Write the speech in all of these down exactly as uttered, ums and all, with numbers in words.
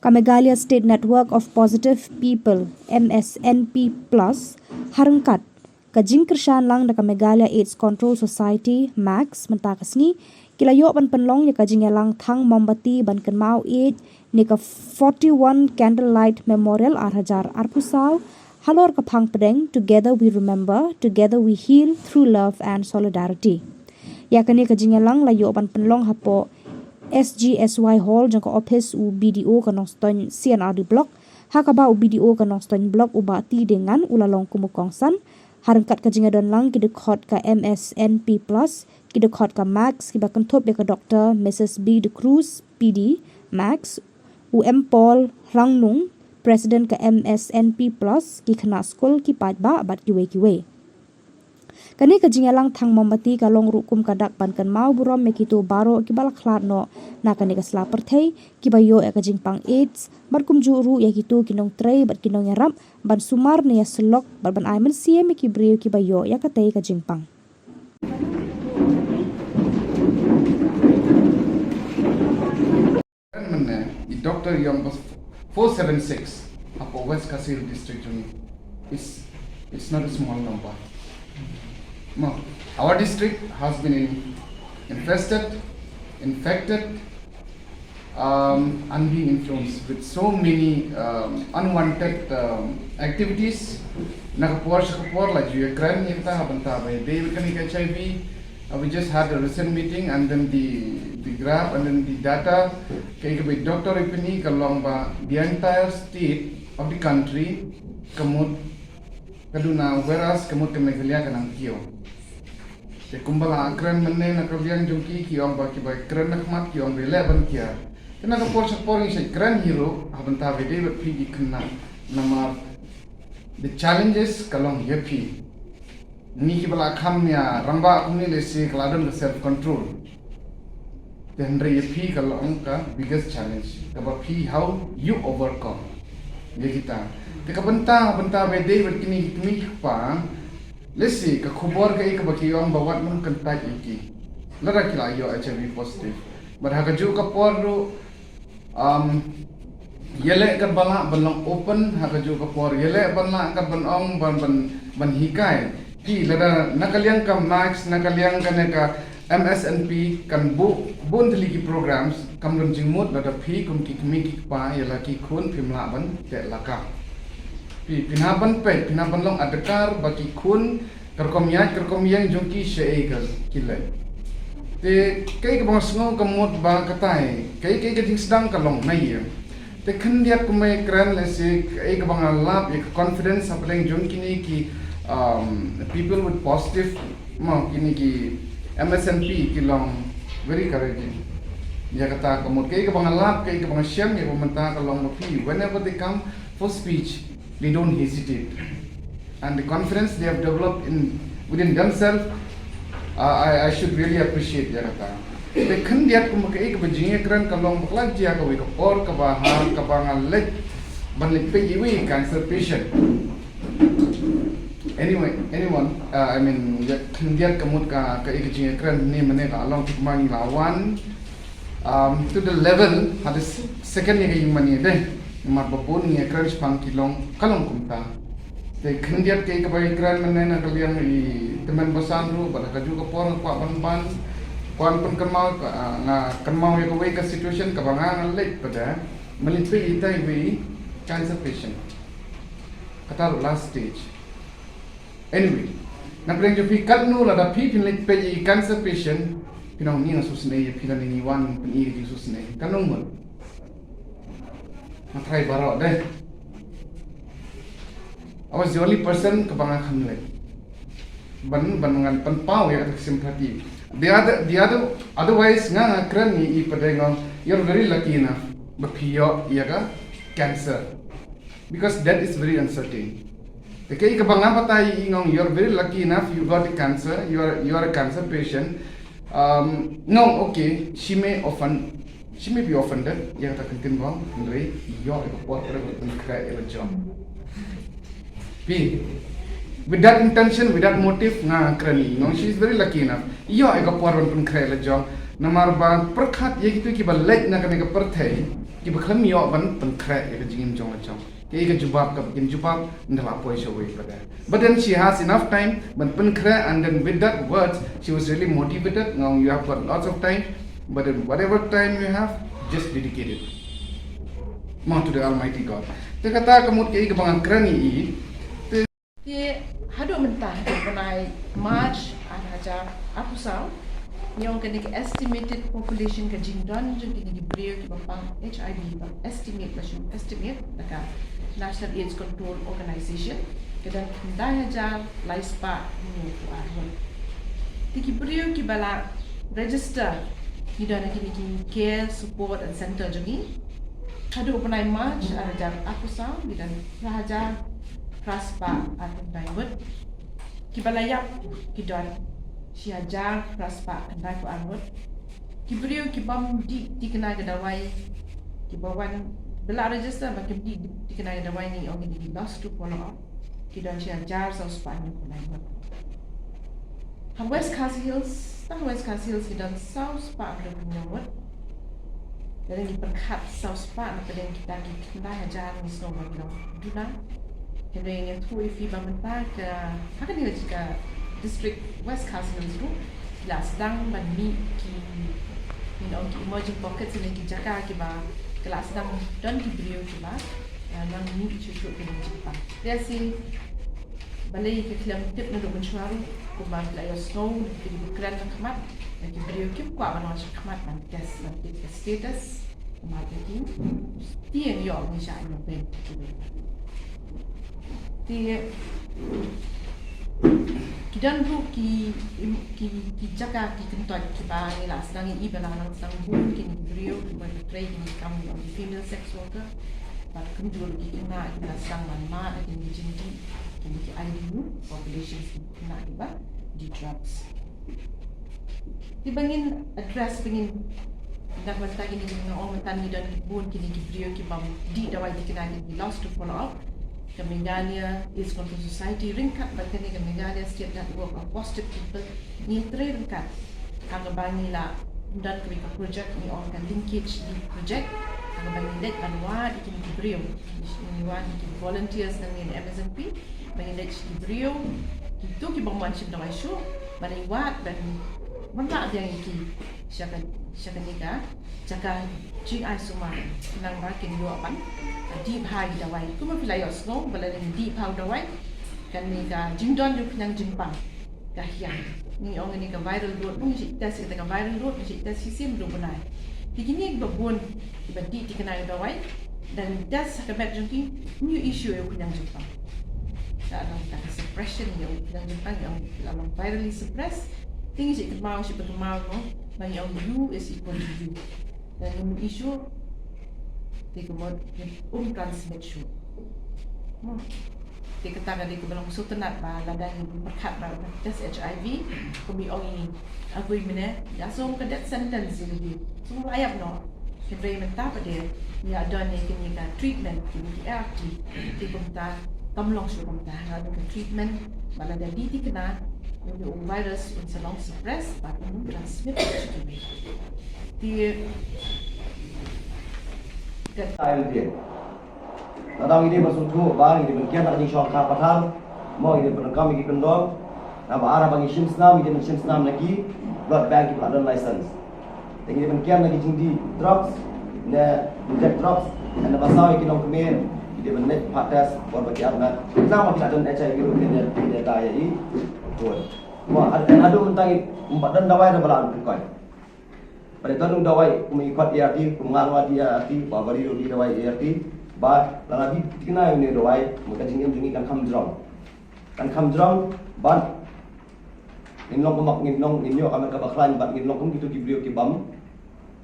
Ka Meghalaya State Network of Positive People, M S N P plus, ha ryngkat ka jingkyrshan lang da ka Meghalaya AIDS Control Society, MACS, mynta ka sngi, ki la ïoh ban pynlong ïa ka jingïalang thang mombati ban kynmaw AIDS, ne ka forty-one Candlelight Memorial ar hajar arphew saw, halor ka phang pdeng Together We Remember, Together We Heal through Love and Solidarity. Ïa kane ka jingïalang la ïoh ban pynlong hapoh S G S Y Hall jong ka office u B D O ka Nongstoiñ C and R D Block, ha kaba u B D O ka Nongstoiñ Block u Bah T Dengan u la long kum u kongsan, ha ryngkat ka jingïadon lang ki dkhot ka M S N P plus, ki dkhot ka MACS, kiba kynthup ïa ka Doktor Missus B De Cruz, P D, MACS, u M Paul Hrangnung, President ka M S N P plus, ki khynnah skul, ki paidbah bad kiwei kiwei. Kane ka jingïalang thang mombati ka long ruh kum ka dak ban kynmaw burom ïa kito baroh kiba la khlad noh na kane ka sla pyrthei, kiba ïoh ïa ka jingpang AIDS, bad kumjuh ruh ïa kito ki nongtrei bad ki nongïarap ban sumar ne ïasyllok bad ban ai mynsiem ïa ki briew kiba ïoh ïa katei ka jingpang. Mynne i Doctor Young was four seven six hapoh West Khasi Hills District jong ngi. It's, it's not a small number. No, our district has been in, infested, infected, um, and being influenced with so many, um, unwanted, um, activities. Na ka por sha ka por la ju ïakren ïa kata ha bynta ba ïadei bad kane ka H I V. Uh, we just had a recent meeting and then the, the graph and then the data. Kaei kaba i doctor i pyni ka long ba the entire state of the country ka mut ka duna, whereas ka mut ka Meghalaya ka nang kiew. Te kumba la kren mynne na ka liang jong ki, ki ong ba kiba kren na khmat ki ong ba leh ban kiar. Te na ka por sha ka por ngi sa kren hi ruh ha bynta ba ïadei bad phi ki khynnah, namar the challenges ka long ïa phi. Ngi kiba la kham ïa rangbah kumne lehse ka la don ka self control. Te hynrei ïa phi ka long ka biggest challenge kaba phi, how you overcome ïa kita. Te ka bynta, bynta ba ïadei bad kine ki kmie ki kpa, lehse ka khubor kaei kaba ki ong ba wat nym kyntait ïa ki lada ki la ïoh H I V positive. Bad ha kajuh ka por ruh, um, ïaleh katba lah ban long open ha kajuh ka por, ïaleh ban lah katba ong ban, ban, ban hikai. Phi lada na ka liang ka MACS, na ka liang kane ka M S N P kan buh bun tylli ki programs, kam don jingmut lada phi kum ki kmie ki kpa ïa la ki khun phim lah ban teh lakam. Phi, phin hap ban peit, phin hap ban long adkar ba ki khun ka rukom ïaid ka rukom ïeng jong ki shaei ka ki leh. Te kaei kaba nga sngew ka mut ba katai, kaei kaei ka jingsdang ka long na ïing. Te khyndiat kumba kren lehse kaei kaba nga lap ïa ka confidence hapdeng jong kine ki, um, people with positive, mo, kine ki M S N P ki long very encouraging. Ïa kata ka mut kaei kaba nga lap, kaei kaba nga shem ïa ka mynta ka long ba phi, whenever they come for speech, they don't hesitate. And the confidence they have developed in, within themselves, uh, I, I should really appreciate ïa kata. Te khyndiat kumba kaei kaba jingïakren ka long ba ka la jia kawei ka por kaba ha kaba nga leit ban leit peit ïa iwei i cancer patient. Anyway, anyone, uh, I mean, ïa khyndiat ka mut ka, kaei ka jingïakren ne mane ka long tik ma ngi la wan. Um, to the level, ha the s-, second ïa ka ïing mane de, namar ba bun ngi ïakren shaphang ki long, ka long kumta. Te khyndiat kaei kaba ïakren mynne na ka liang i tymmen basan ruh, bad ha kajuh ka por nga kwah ban ban, kwah ban pynkynmaw, ah, nga kynmaw ïa kawei ka situation kaba nga nga leit pat de, mynta peit ïa itai iwei i cancer patient. Kata ruh last stage. Anyway, na pdeng jong phi katno lada phi phin leit peit ïa i cancer patient, phin ong ngi nga sngewsynei ïa phi lane ngi wan pyni ïa ka jingsngewsynei. Katno ngut? Nga tharai baroh de. I was the only person kaba nga kham leit ban, ban ngan pynpaw ïa kata ka sympathy. The other, the other, otherwise nga nga kren ïa i pat de nga ong, you're very lucky enough ba phi ïoh ïa ka cancer. Because death is very uncertain. Te kaei kaba nga batai ïa i nga ong, you're very lucky enough, you got the cancer, you are, you are a cancer patient. Um, nga ong, okay, she may offend, she may be offended ïa kata ka ktien ba nga ong, hynrei ïoh ïa ka por kaba pynkhreh ïa la jong. Phi, with that intention, with that motive, nga kren ïa i nga ong, she is very lucky enough. Ïoh ïa ka por ban pynkhreh ïa la jong. Namar ba pyrkhat ïa kito kiba leit na kane ka pyrthei. Ki ba khlem ïoh ban pynkhreh ïa ka jingim jong la jong. Ki ïa ka jubab ka ba kin jubab, nda la poi sha wei pat. But then she has enough time ban pynkhreh, and then with that words she was really motivated. Now you have got lots of time, but then whatever time you have, just dedicate it more to the Almighty God. Te kata ka mut ka ïa ka ba nga kren ïa i. Te haduh mynta, haduh bnai March ar hajar arphew saw, ngi ong kane ka estimated population, ka jingdon jong kine ki briew ki ba pang H I V, ba estimate, ba shu estimate da ka National AIDS Control Organization, ka don khyndai hajar lai spah hynñiewphew ar ngut. Te ki briew ki ba la register, ki don ha kine ki care support and center jong ngi. Haduh bnai March ar hajar arphew saw, ki don phra hajar phra spah arphew khyndai ngut. Ki ba la ïap ki don shi hajar phra spah khyndaiphew ar ngut. Ki briew ki bym dih tikna ka dawai, ki ba wan, ba la register ba kim dih tikna ka dawai, ngi ong kine ki lost to follow up, ki don shi hajar saw spah hynñiewphew lai ngut. Ha West Khasi Hills, tang West Khasi Hills ki don saw spah hynñiewphew hynñiew ngut. Lada ngi pyrkhat saw spah na pdeng kita ki khyndai hajar, ngi sngew ba ki long duna. Hynrei ngi ïathuh ïa phi ba mynta ka, ha kane ka district West Khasi Hills ruh, ki la sdang ban mih ki, ngin ong ki emerging pockets, ne ki jaka ki ba ki la sdang don ki briew ki ba, eh, nang mih shuh shuh ki nongjympang. Te lehse balei ki khlem tip naduh mynshuwa ruh, kumba ki la ïohsngew na ki ba kren na khmat, na ki briew kim kwah ban wan sha khmat ban test, ban tip ka status. Namar ba ki tieng ïoh ngi shah ïoh ben. Te ki don ruh ki, ki, ki jaka, ki kyntoit ki ba ngi la sdang ïa i ba la nang sdang bun kine ki briew ki ba trei kine ki kam, ïa ki female sex worker. Bad kumjuh ruh ki khynnah ki ba la sdang ban mad ha kine ki jingdih, kine ki I D U populations, ki khynnah ki ba dih drugs. Te ba ngin address, ba ngin, na ka bynta kine ki, nga ong mynta ngi don ki bun kine ki briew ki bym dih dawai tikna, ki lost to follow up. Ka Meghalaya AIDS Control Society ryngkat bad kane ka Meghalaya State Network of Positive People, ngi trei ryngkat ha kaba ngi la don kawei ka project, ngi ong ka Linkage Lead Project, ha kaba ngi leit ban wad ïa kine ki briew, ngi wad ïa ki volunteers na ngi M S N P, ba ngi leit sha ki briew, kito ki bym wan shim dawai shuh, ba ngi wad ban wanrah biang ïa ki sha ka, sha kane ka jaka jingai sumar, khnang ba kin ïoh ban dih bha ïa ki dawai. Kumba phi la ïohsngew ba lada ngi dih bha u dawai, kane ka jingdon jong u khñiang jingpang ka hiar. Ngi ong kane ka viral load, ngi shait test ïa kata ka viral load, ngi shait test shisien ruh bnai. Te kine kiba bun kiba dih tikna ïa u dawai, lada ngi test ha ka met jong ki, ym issue ïa u khñiang jingpang. Ka long kata ka suppression ïa u khñiang jingpang, ïa u, la long virally suppressed. Te ngi shait kynmaw, shait ba kynmaw mo, ba ngi ong U is equal to U. Lada ngim issue, te ka mut ngim transmit shuh. Hmm. Te kata ka dei kaba long sngewtynnat ba lada ngi pyrkhat ba test H I V, kum i ong i, agui mynne, ïa song ka death sentence ïa lade. Song la ïap noh. Hynrei mynta pat de ngi la don ïa kine ka treatment, kine ki A R T. Te kumta kam long shuh kumta, nga don ka treatment ba lada dih tikna, ïa u virus un sa long suppress bad un transmit sha kiwei. Te ka Ai, ngi dei ban sngewthuh ba ngi dei ban kiar na ka jingshong kha pathar, mo, ngi dei ban kam ïa ki kyndong. Naba ar, haba ngi shim snam, ngi dei ban shim snam na ki blood bank kiba la don license. Te ngi dei ban kiar na ki jingdih drugs ne inject drugs. Naba saw ïa ki nongkmie, ngi dei ban leit phah test bor ba ki arnat. Khnang ba ki la don H I V ruh kin ïa, kin ïada ïa i. Mo, haduh mynta ngim pat don dawai ruh ba la pynkoit. Ba dei don u dawai, kum i khot A R T, kum nga ruh nga dih A R T, ba bari ruh dih dawai A R T, ba lada dih tikna ïa une u dawai, mo, ka jingim jong ngi kan kham jrong. Kan kham jrong, bad ngin long kum, ngin long, ngin ïoh ka met kaba khlaiñ, bad ngin long kum kito ki briew ki bym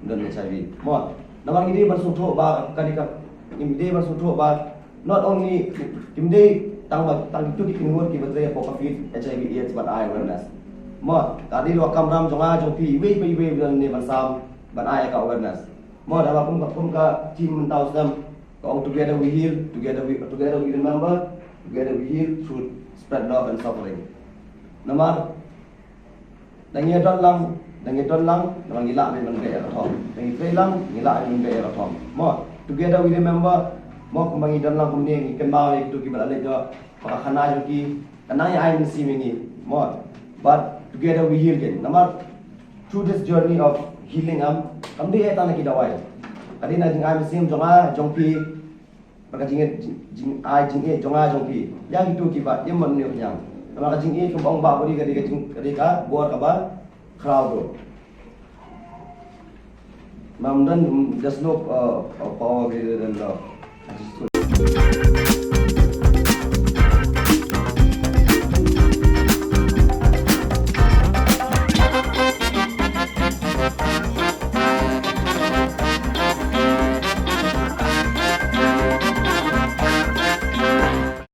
don H I V. Mo, namar ngi dei ban sngewthuh ba, ka dei ka, ngi dei ban sngewthuh ba, not only, kim dei tang ba, tang kito ki kynhun kiba trei hapoh ka field H I V AIDS bad eye awareness. Mo, ka dei ruh ka kamram jong nga jong phi iwei pa iwei ba don ne ban sam ban ai ka awareness. Mo, da ba kum ka, kum ka theme mynta u snem ka ong Together We Heal, together we, together we remember, together we heal through spread love and suffering. Namar da ngi don lang, da ngi don lang, namar ngi lah ban beh ïa ka thong. Da ngi trei lang, ngi lah ban beh ïa ka thong. Mo, Together we remember, mo, kumba ngi don lang kumne, ngi kynmaw ïa kito kiba la leit noh, ba ka khana jong ki kan nang ïa ai mynsiem ïa ngi, mo. But together we heal again. Namar through this journey of healing, am, kam dei tang na ki dawai. Ka dei na jingai mynsiem jong nga, jong phi, bad ka jing, jing, jingai jingïeit jong nga jong phi ïa kito kiba im bad une u khñiang. Namar ka jingïeit kaba ong Bah Bri ka dei ka jing, ka dei ka bor kaba khraw ruh. Namar don, there's no, uh, uh, power greater than love. Ka jingstad